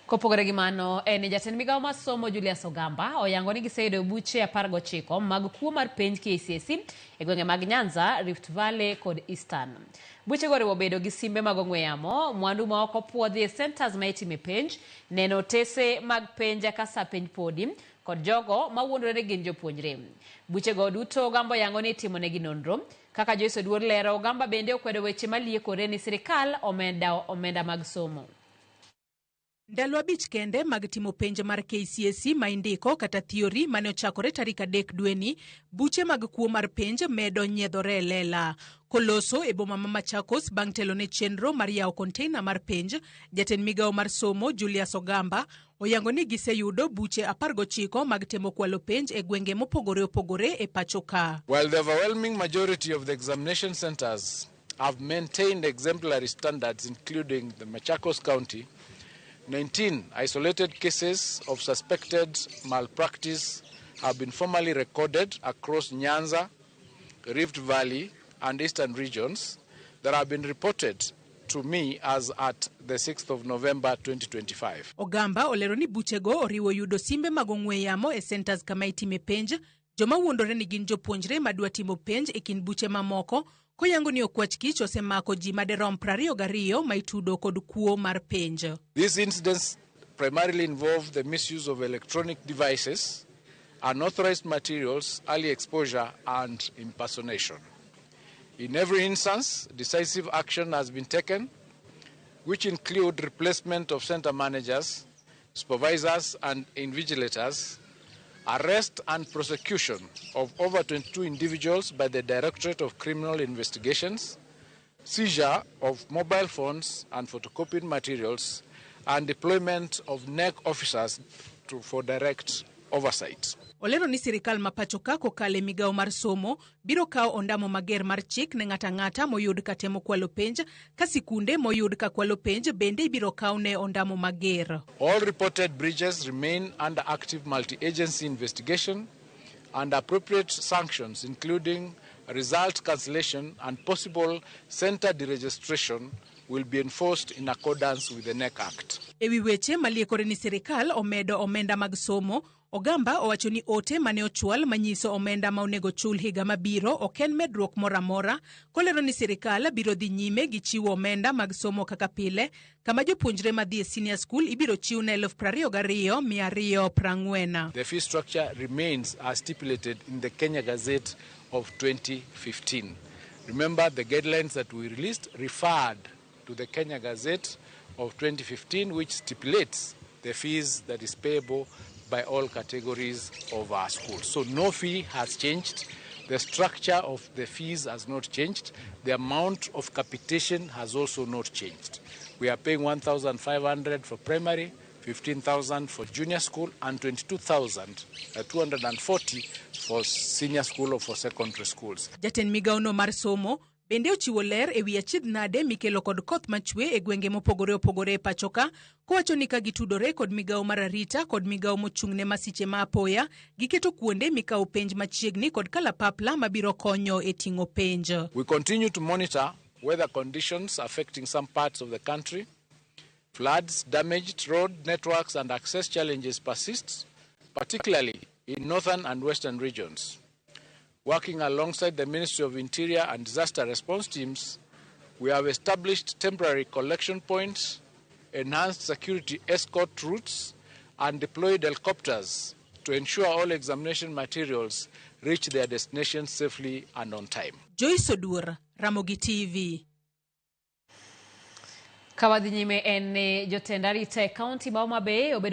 Kopogore gi mano, en ni jatend migawo mar somo Julius Ogamba oyango ni giseyudo buche 19 mag kuo mar penj KCSE e gwenge mag Nyanza, Rift Valley kod Eastern. Buchego oriwo bedo gi simbe mag ong'we yamo, mwandu ma ok opuodhi e centers ma itime penj, neno otese mag penj ka sa penj podi, kod jogo ma wuondore ni gin jopuonjre. Buchego duto Ogamba oyango ni itimonegi nonro. Kaka Joyce Oduor lero, Ogamba bende okwedo weche maliekore ni sirikal omedo omenda mag somo. Ndalo 5 kende mag timo penj mar KCSE ma indiko kata theory mane ochakore tarik 3 dweni, buche mag kuo mar penj medo nyiedhore e lela. Koloso e boma ma Machakos bang' telo ne chenro mar yawo container mar penj, jatend migawo mar somo Julius Ogamba oyango ni giseyudo buche 19 mag temo kwalo penj e gwenge mopogore opogore e pacho ka. While the overwhelming majority of the examination centers have maintained exemplary standards, including the Machakos County, 19 isolated cases of suspected malpractice have been formally recorded across Nyanza, Rift Valley, and Eastern regions that have been reported to me as at the 6th of November 2025. Ogamba olero ni buchego oriwo yudo simbe mag ong'we yamo e centers kama itime penj, joma wuondore ni gin jopuonjre madwa timo penj e kind buche mamoko, koyango ni okwach kich osemako ji maderom 22 ma itudo kod kuo mar penj. These incidents primarily involve the misuse of electronic devices, unauthorized materials, early exposure, and impersonation. In every instance, decisive action has been taken, which include replacement of center managers, supervisors, and invigilators, arrest and prosecution of over 22 individuals by the Directorate of Criminal Investigations, seizure of mobile phones and photocopied materials, and deployment of NEC officers for direct oversight. Olero ni sirikal ma pacho ka kokalo e migawo mar somo biro kawo ondamo mager mar chik ne ng'ato ang'ata moyud ka temo kwalo penj, ka sikunde moyud ka kwalo penj bende ibiro kaw ne ondamo mager. All reported breaches remain under active multi-agency investigation and appropriate sanctions, including result cancellation and possible center deregistration, will be enforced in accordance with the NEC Act. E wi weche maliekore ni sirikal omedo omenda mag somo, Ogamba owacho ni ote mane ochwal manyiso omenda ma onego chul higa mabiro ok en medruok moro amora, kolero ni sirikal biro dhi nyime gi chiwo omenda mag somo kaka pile, kama jopuonjre madhi e senior school ibiro chiw ne 22,240. The fee structure remains as stipulated in the Kenya Gazette of 2015. Remember, the guidelines that we released referred to the Kenya Gazette of 2015, which stipulates the fees that is payable by all categories of our schools. So no fee has changed. The structure of the fees has not changed. The amount of capitation has also not changed. We are paying 1,500 for primary, 15,000 for junior school, and 22,240 for senior school or for secondary schools. Jatend migawono mar somo bende ochiwo ler e wi achiedh nade mikelo kod koth machwe e gwenge mopogore opogore e pacho ka, kowacho ni ka gitudore kod migawo mar arita kod migawo mochung' ne masiche ma apoya, giketo kuonde mikawo penj machiegni kod kalapapla mabiro konyo e ting'o penj. We continue to monitor weather conditions affecting some parts of the country. Floods, damaged road networks, and access challenges persist, particularly in northern and western regions. Working alongside the Ministry of Interior and disaster response teams, we have established temporary collection points, enhanced security escort routes, and deployed helicopters to ensure all examination materials reach their destination safely and on time. Joyce Oduor, Ramogi TV. Ka wadhi nyime en ni jotend arita e kaunti ma Homa Bay obedo